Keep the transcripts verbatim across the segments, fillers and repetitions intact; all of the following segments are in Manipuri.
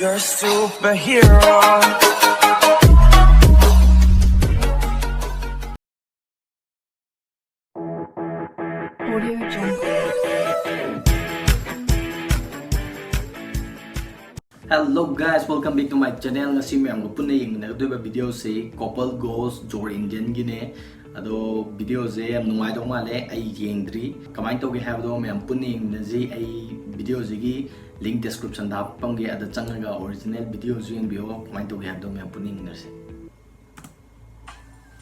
You're a superhero. Hello guys, welcome back to my channel. ꯉꯁꯤ ꯃꯌꯥꯝꯒ ꯄꯨꯟꯅ ꯌꯦꯡꯃꯤꯟꯅꯒꯗꯣꯏꯕ video ꯁꯤ Couple Goes Joe Indian ꯒꯤꯅꯦ꯫ ꯑꯗꯣ video ꯁꯦ ꯌꯥꯝ ꯅꯨꯡꯉꯥꯏꯗꯧ ꯃꯥꯜꯂꯦ, ꯑꯩ ꯌꯦꯡꯗ꯭ꯔꯤ꯫ ꯀꯃꯥꯏꯅ ꯇꯧꯒꯦ ꯍꯥꯏꯕꯗꯣ ꯃꯌꯥꯝ ꯄꯨꯟꯅ ꯌꯦꯡꯃꯤꯟꯅꯁꯤ꯫ ꯑꯩ video ꯁꯤꯒꯤ link description ꯗ ꯍꯥꯞꯄꯝꯒꯦ, ꯑꯗ ꯆꯪꯉꯒ original video ꯁꯨ ꯌꯦꯡꯕꯤꯌꯣ꯫ ꯀꯃꯥꯏꯅ ꯇꯧꯒꯦ ꯍꯥꯏꯕꯗꯣ ꯃꯌꯥꯝ ꯄꯨꯟꯅ ꯌꯦꯡꯃꯤꯟꯅꯔꯁꯤ꯫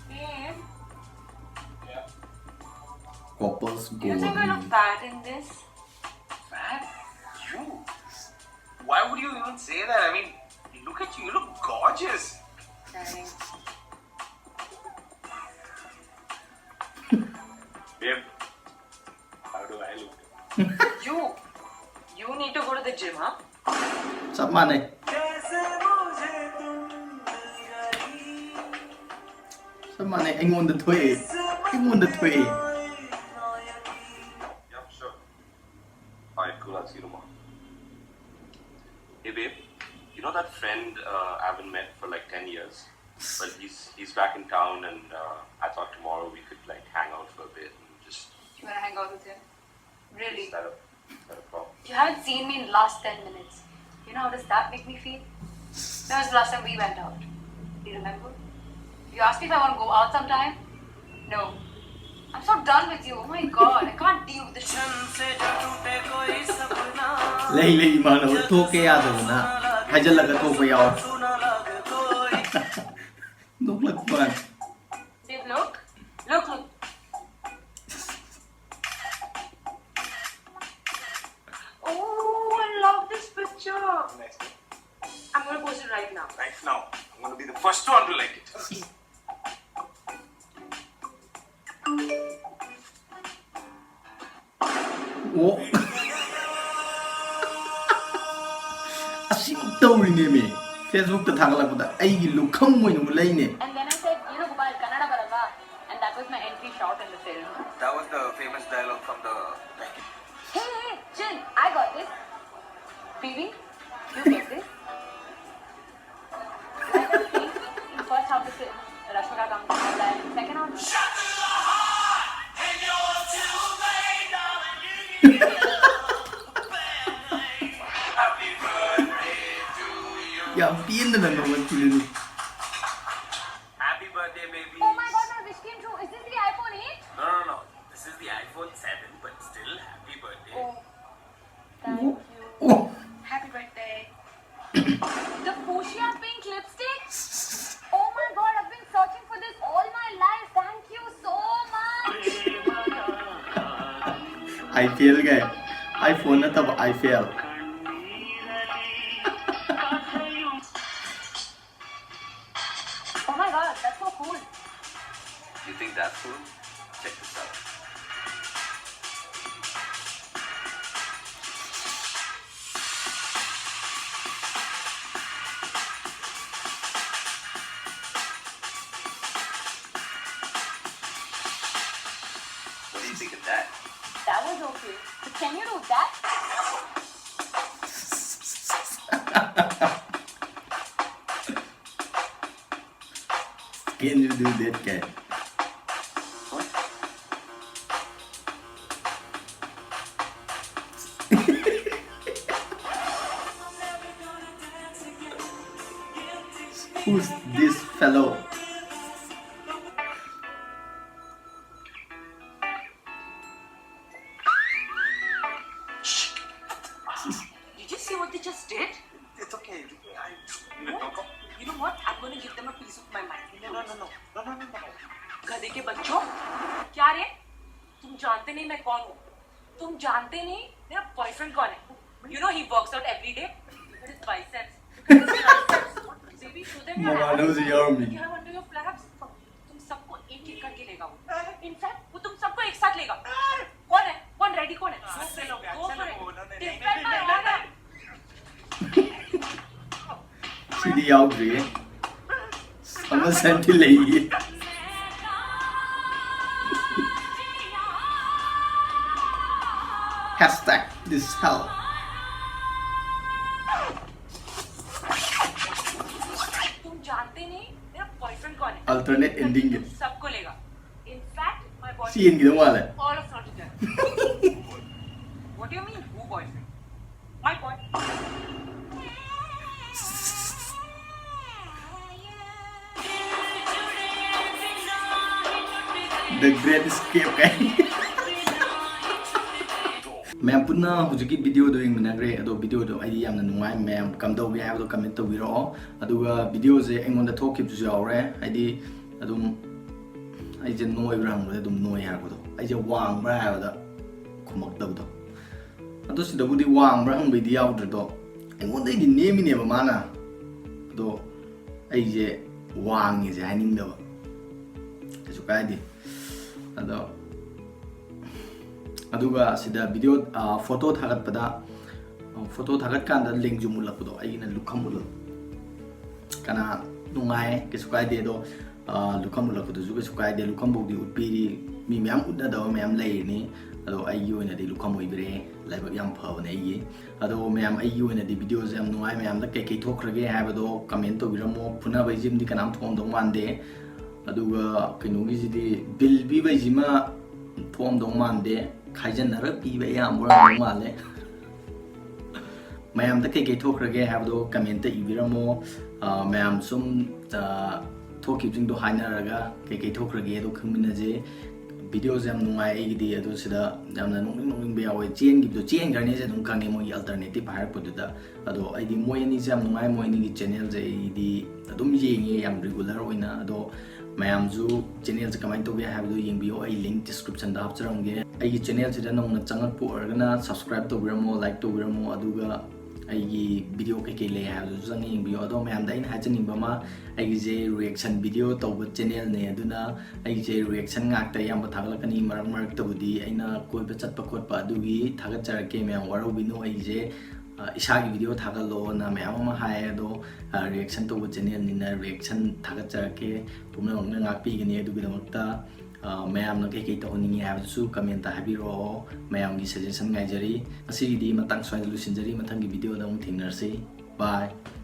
Babe, Couples you think I look Goes. Bad in this? Bad? You? Why would you even say that? I mean, look at you. You look gorgeous. Thanks. Babe, how do I look? You, you need to go to the gym, huh? ꯆꯞ ꯃꯥꯟꯅꯩ꯫ ꯆꯞ ꯃꯥꯟꯅꯩ, ꯑꯩꯉꯣꯟꯗ ꯊꯣꯛꯑꯦ꯫ ꯑꯩꯉꯣꯟꯗ ꯊꯣꯛꯑꯦ꯫ Yep, sure. Alright, cool. I'll see you tomorrow. Hey, babe. You know that friend uh, I haven't met for like ten years? Well, he's he's back in town, and uh, I thought tomorrow we could like hang out for a bit and just. You wanna hang out with him? Really? Is that a, is that a problem? You haven't seen me in the last ten minutes. You know how does that make me feel? When was the last time we went out? Do you remember? You asked me if I want to go out sometime. No. I'm so done with you. Oh my god, I can't deal with this shit. ꯂꯩ ꯂꯩ ꯏꯃꯥꯟꯅꯕ ꯊꯣꯛꯀꯦ ꯌꯥꯗꯗꯅ ꯍꯥꯏꯖꯤꯜꯂꯒ ꯊꯣꯛꯄ ꯌꯥꯎꯋꯦ꯫ ꯅꯣꯛꯂꯛꯄ꯫ Babe, look. Look, look. Oh, I love this picture. Nice. I'm gonna post it right now. Right now. I'm gonna be the first one to like it. Okay. ꯑꯣ꯫ ꯑꯁꯤ ꯇꯧꯔꯤꯅꯦꯃꯤ꯫ Facebook ꯇ ꯊꯥꯒꯠꯂꯛꯄꯗ ꯑꯩꯒꯤ ꯂꯨꯈꯝ ꯑꯣꯏꯅ ꯎꯠꯂꯛꯏꯅꯦ꯫ And then I said, you know, Gopal, Kannada ಬರಲ್ವಾ? And that was my entry shot in the film. That was the famous dialogue from the package. Hey, hey, hey, chill. I got this. Baby, you get this. ꯌꯥꯝ ꯄꯦꯟꯗꯅ ꯅꯣꯡꯃ ꯆꯨꯔꯤꯅꯤ꯫ Happy birthday, baby. Oh my god, my wish came true. Is this the iPhone eight? No, no, no. This is the iPhone seven, but still happy birthday. Oh, thank you. Oh, Happy birthday. The fuchsia pink lipstick? Oh my god, I've been searching for this all my life. Thank you so much. Eiffel ꯒꯥꯏ꯫ iPhone ꯅꯠꯇꯕ, Eiffel꯫ Oh my god, that's so cool. You think that's cool? Check this out. What do you think of that? That was okay. But can you do that? Can you do that, guy? What? Who's this fellow? Did you see what they just did? It's okay. I, You know what? I'm gonna give them a piece of my mind. No, no, no, no. No, no, no, no. गधे के बच्चों, क्या रे? तुम जानते नहीं मैं कौन हूँ। तुम जानते नहीं मेरा बॉयफ्रेंड कौन है। You know he works out every day. Look at his biceps. Look at his triceps. Baby, show them your Mama abs. knows you are me. You have under your flaps. तुम सबको एक एक करके लेगा वो। इनफैक्ट वो तुम सबको एक साथ लेगा। कौन है? कौन रेडी कौन है? अच्छे लोग हैं, Go अच्छे for लोग it. हैं, उन्होंने Defend नहीं, my नहीं, honor. ꯁꯤꯗꯤ ꯌꯥꯎꯗ꯭ꯔꯤꯌꯦ꯫ ꯑꯃ ꯁꯟꯗꯤ ꯂꯩꯌꯦ꯫ Hashtag this hell. तुम जानते नहीं मेरा बॉयफ्रेंड कौन है। Alternate ending है। तुम सबको लेगा। In fact, my boyfriend ꯁꯤ ꯌꯦꯡꯈꯤꯗꯧ ꯃꯥꯜꯂꯦ꯫ All of not together. What do you mean, who boyfriend? My boy. The Great Escape ꯀꯥꯏ꯫ ꯃꯌꯥꯝ ꯄꯨꯟꯅ ꯍꯧꯖꯤꯛꯀꯤ video ꯗꯣ ꯌꯦꯡꯃꯤꯟꯅꯈ꯭ꯔꯦ꯫ ꯑꯗꯣ video ꯗꯣ ꯑꯩꯗꯤ ꯌꯥꯝꯅ ꯅꯨꯡꯉꯥꯏ꯫ ꯃꯌꯥꯝ ꯀꯝꯗꯧꯒꯦ ꯍꯥꯏꯕꯗꯣ comment ꯇꯧꯕꯤꯔꯛꯑꯣ꯫ ꯑꯗꯨꯒ video ꯁꯦ ꯑꯩꯉꯣꯟꯗ ꯊꯣꯛꯈꯤꯕꯁꯨ ꯌꯥꯎꯔꯦ꯫ ꯍꯥꯏꯗꯤ ꯑꯗꯨꯝ ꯑꯩꯁꯦ ꯅꯣꯏꯕ꯭ꯔꯥ ꯍꯪꯕꯗ ꯑꯗꯨꯝ ꯅꯣꯏ ꯍꯥꯏꯔꯛꯄꯗꯣ, ꯑꯩꯁꯦ ꯋꯥꯡꯕ꯭ꯔꯥ ꯍꯥꯏꯕꯗ ꯈꯨꯝꯃꯛꯇꯕꯗꯣ꯫ ꯑꯗꯣ ꯁꯤꯗꯕꯨꯗꯤ ꯋꯥꯡꯕ꯭ꯔꯥ ꯍꯪꯕꯩꯗꯤ ꯌꯥꯎꯗ꯭ꯔꯦꯗꯣ, ꯑꯩꯉꯣꯟꯗꯩꯗꯤ ꯅꯦꯝꯃꯤꯅꯦꯕ ꯃꯥꯅ꯫ ꯑꯗꯣ ꯑꯩꯁꯦ ꯋꯥꯡꯉꯦꯁꯦ ꯍꯥꯏꯅꯤꯡꯗꯕ꯫ ꯀꯩꯁꯨ ꯀꯥꯏꯗꯦ꯫ ꯑꯗꯣ ꯑꯗꯨꯒ ꯁꯤꯗ video, ꯑ, photo ꯊꯥꯒꯠꯄꯗ, ꯑ, photo ꯊꯥꯒꯠꯀꯥꯟꯗ ꯂꯦꯡꯖꯨꯝ ꯎꯠꯂꯛꯄꯗꯣ, ꯑꯩꯒꯤꯅ ꯂꯨꯈꯝ ꯎꯠꯂꯛꯄ꯫ ꯀꯅꯥ ꯅꯨꯡꯉꯥꯏ, ꯀꯩꯁꯨ ꯀꯥꯏꯗꯦ꯫ ꯑꯗꯣ, ꯑ, ꯂꯨꯈꯝ ꯎꯠꯂꯛꯄꯗꯨꯁꯨ ꯀꯩꯁꯨ ꯀꯥꯏꯗꯦ꯫ ꯂꯨꯈꯝꯐꯥꯎꯗꯤ ꯎꯠꯄꯤꯔꯤ꯫ ꯃꯤ ꯃꯌꯥꯝ ꯎꯠꯅꯗꯕ ꯃꯌꯥꯝ ꯂꯩꯔꯤꯅꯤ꯫ ꯑꯗꯣ ꯑꯩꯒꯤ ꯑꯣꯏꯅꯗꯤ ꯂꯨꯈꯝ ꯑꯣꯏꯕꯤꯔꯦ꯫ ꯂꯥꯏꯕꯛ ꯌꯥꯝ ꯐꯕꯅꯦ ꯑꯩꯒꯤ꯫ ꯑꯗꯣ ꯃꯌꯥꯝ, ꯑꯩꯒꯤ ꯑꯣꯏꯅꯗꯤ video ꯁꯦ ꯌꯥꯝ ꯅꯨꯡꯉꯥꯏ꯫ ꯃꯌꯥꯝꯗ ꯀꯩꯀꯩ ꯊꯣꯛꯈ꯭ꯔꯒꯦ ꯍꯥꯏꯕꯗꯣ comment ꯇꯧꯕꯤꯔꯝꯃꯣ꯫ ꯐꯨꯅꯕꯩꯁꯤꯃꯗꯤ ꯀꯅꯥꯝ ꯊꯣꯛꯑꯝꯗꯧ ꯃꯥꯟꯗꯦ꯫ ꯑꯗꯨꯒ ꯀꯩꯅꯣꯒꯤꯁꯤꯗꯤ, bill ꯄꯤꯕꯩꯁꯤꯃ ꯊꯣꯛꯑꯝꯗꯧ ꯃꯥꯟꯗꯦ꯫ ꯈꯥꯏꯖꯟꯅꯔ ꯄꯤꯕ ꯑꯌꯥꯝꯕ ꯑꯣꯏꯔꯝꯗꯧ ꯃꯥꯜꯂꯦ꯫ ꯃꯌꯥꯝꯗ ꯀꯩꯀꯩ ꯊꯣꯛꯈ꯭ꯔꯒꯦ ꯍꯥꯏꯕꯗꯣ comment ꯇ ꯏꯕꯤꯔꯝꯃꯣ꯫ ꯑ, ꯃꯌꯥꯝ ꯁꯨꯝ, ꯑ, ꯊꯣꯛꯈꯤꯕꯁꯤꯡꯗꯣ ꯍꯥꯏꯅꯔꯒ ꯀꯩꯀꯩ ꯊꯣꯛꯈ꯭ꯔꯒꯦ ꯑꯗꯣ ꯈꯪꯃꯤꯟꯅꯁꯦ꯫ Video ꯁꯦ ꯌꯥꯝ ꯅꯨꯡꯉꯥꯏ ꯑꯩꯒꯤꯗꯤ꯫ ꯑꯗꯣ ꯁꯤꯗ ꯌꯥꯝꯅ ꯅꯣꯛꯅꯤꯡ ꯅꯣꯛꯅꯤꯡꯕ ꯌꯥꯎꯋꯦ꯫ ꯆꯦꯟꯈꯤꯕꯗꯣ ꯆꯦꯟꯈ꯭ꯔꯅꯤꯁꯦ ꯑꯗꯨꯝ ꯈꯪꯉꯦ, ꯃꯣꯏꯒꯤ alternative ꯍꯥꯏꯔꯛꯄꯗꯨꯗ꯫ ꯑꯗꯣ ꯑꯩꯗꯤ ꯃꯣꯏ ꯑꯅꯤꯁꯦ ꯌꯥꯝ ꯅꯨꯡꯉꯥꯏ, ꯃꯣꯏ ꯑꯅꯤꯒꯤ channel ꯁꯦ ꯑꯩꯗꯤ ꯑꯗꯨꯝ ꯌꯦꯡꯉꯦ ꯌꯥꯝ regular ꯑꯣꯏꯅ꯫ ꯑꯗꯣ ꯃꯌꯥꯝꯁꯨ channel ꯁꯦ ꯀꯃꯥꯏꯅ ꯇꯧꯒꯦ ꯍꯥꯏꯕꯗꯣ ꯌꯦꯡꯕꯤꯌꯣ, ꯑꯩ link description ꯗ ꯍꯥꯞꯆꯔꯝꯒꯦ꯫ ꯑꯩꯒꯤ channel ꯁꯤꯗ ꯅꯧꯅ ꯆꯪꯉꯛꯄ ꯑꯣꯏꯔꯒꯅ subscribe ꯇꯧꯕꯤꯔꯝꯃꯣ, like ꯇꯧꯕꯤꯔꯝꯃꯣ, ꯑꯗꯨꯒ ꯑꯩꯒꯤ video ꯀꯩꯀꯩ ꯂꯩ ꯍꯥꯏꯕꯗꯨꯁꯨ ꯆꯪꯉ ꯌꯦꯡꯕꯤꯌꯣ꯫ ꯑꯗꯣ ꯃꯌꯥꯝꯗ ꯑꯩꯅ ꯍꯥꯏꯖꯅꯤꯡꯕ ꯑꯃ, ꯑꯩꯒꯤꯁꯦ reaction video ꯇꯧꯕ channel ꯅꯦ, ꯑꯗꯨꯅ ꯑꯩꯒꯤꯁꯦ reaction ꯉꯥꯛꯇ ꯑꯌꯥꯝꯕ ꯊꯥꯒꯠꯂꯛꯀꯅꯤ꯫ ꯃꯔꯛ ꯃꯔꯛꯇꯕꯨꯗꯤ ꯑꯩꯅ ꯀꯣꯏꯕ ꯆꯠꯄ ꯈꯣꯠꯄ ꯑꯗꯨꯒꯤ ꯊꯥꯒꯠꯆꯔꯛꯀꯦ, ꯃꯌꯥꯝ ꯋꯥꯔꯧꯕꯤꯅꯨ꯫ ꯑꯩꯒꯤꯁꯦ, ꯑ, ꯏꯁꯥꯒꯤ video ꯊꯥꯒꯠꯂꯣꯅ ꯃꯌꯥꯝ ꯑꯃ ꯍꯥꯏ, ꯑꯗꯣ, ꯑ, reaction ꯇꯧꯕ channel ꯅꯤꯅ reaction ꯊꯥꯒꯠꯆꯔꯛꯀꯦ꯫ ꯄꯨꯝꯅꯃꯛꯅ ꯉꯥꯛꯄꯤꯒꯅꯤ꯫ ꯑꯗꯨꯒꯤꯗꯃꯛꯇ, ꯑ, ꯃꯌꯥꯝꯅ ꯀꯩꯀꯩ ꯇꯧꯍꯟꯅꯤꯡꯉꯤ ꯍꯥꯏꯕꯗꯨꯁꯨ comment ꯇ ꯍꯥꯏꯕꯤꯔꯛꯑꯣ꯫ ꯃꯌꯥꯝꯒꯤ suggestion ꯉꯥꯏꯖꯔꯤ꯫ ꯉꯁꯤꯒꯤꯗꯤ ꯃꯇꯥꯡ ꯁ꯭ꯋꯥꯏꯗ ꯂꯣꯏꯁꯤꯟꯖꯔꯤ꯫ ꯃꯊꯪꯒꯤ video ꯗ ꯑꯃꯨꯛ ꯊꯦꯡꯅꯔꯁꯤ꯫ Bye꯫